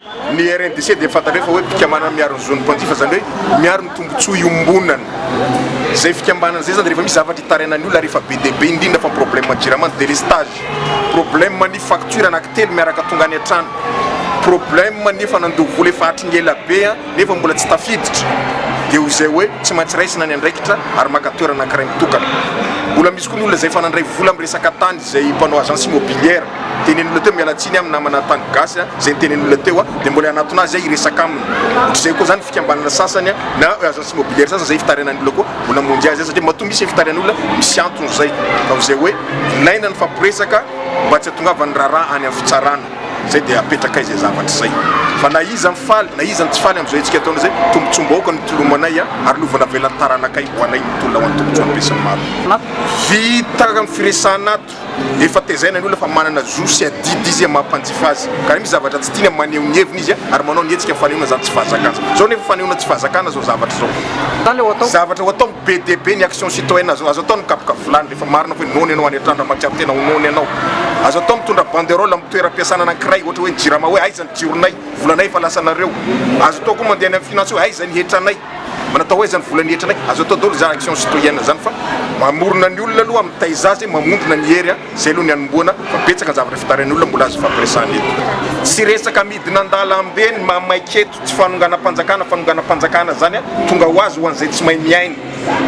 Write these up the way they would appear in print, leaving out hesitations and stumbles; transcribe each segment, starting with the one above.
Ny RNDC dia fantatrao fa hoe mpikambanana miaro ny zon'ny mpanjifa, izany hoe miaro ny tombontsoa iombonana. Izay fikambanana izay izany rehefa misy zavatra itarainan'ny olona rehefa be dia be indrindra fa ny problème jirama, ny délestage, problème ny facture anankitelo miaraka tonga any an-trano, problème ny efa nandoa vola efa hatry ny ela be nefa mbola tsy tafiditra dia ho izay hoe tsy maintsy raisina ny andraikitra ary maka toerana anankiray mitokana. Mbola misy koa ny olona izay efa nandray vola amin'ny resaka tany izay mpanao agence immobilière. Tenen'olona teo, miala tsiny amin'ny namana tany gasy a, izay nitenen'olona teo a, dia mbola hanatona azy aho hiresaka aminy. Ohatr'izay koa izany fikambanana sasany a, na agence immobilière sasany izay fitarainan'ny olona koa, mbola hamonjy azy aho satria matoa misy ny fitarainan'olona, misy antony izay. Ka ho izay hoe ilaina ny fampiresaka mba tsy hahatongavan'ny raharaha any amin'ny fitsarana. Izay dia apetrakay izay zavatra izay. Fa na iza mifaly na iza tsy faly amin'izao hetsika ataonay izay, tombontsoam-bahoaka no tolomanay a, ary lova navelan'ny taranakay ho anay mitolona ho an'ny tombontsoan'ny besinimaro. Vita ny firesahana ato. Efa tezaina ny olona fa manana zo sy adidy izy maha mpanjifa azy. Ka raha misy zavatra tsy tiany, maneho ny heviny izy ary manao ny hetsika fanehoana izany tsy fahazakana. Izao nefa fanehoana tsy fahazakana izao zavatra izao. Zavatra ho atao be dia be ny action citoyenne azo azo atao ny mikapoka vilany rehefa marina fa hoe noana ianao any an-trano raha mahatsiaro tena ho noana ianao. Azo atao mitondra banderole amin'ny toeram-piasana anankiray ohatra hoe ny jirama hoe aiza ny jironay, volanay efa lasanareo. Azo atao koa mandeha any amin'ny finance hoe aiza ny hetranay. Mba natao aiza ny vola nihetranay? Azo atao daholo izany action citoyenne izany fa mamorona ny olona aloha, mitaiza azy, mamondrona ny hery, izay aloha ny hanombohana fa betsaka ny zavatra fitarain'ny olona mbola azo ifampiresahana eto. Tsy resaka midina an-dalambe ny mahamaika eto, tsy fanonganam-panjakana, fanonganam-panjakana izany tonga ho azy ho an'izay tsy mahay mihaino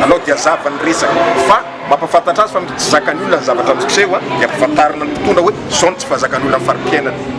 alao dia hazava ny resaka fa mampafantatra azy fa tsy zakan'ny olona ny zavatra miseho dia ampafantarina ny mpitondra hoe izao no tsy fahazakan'ny olona ny fari-piainana.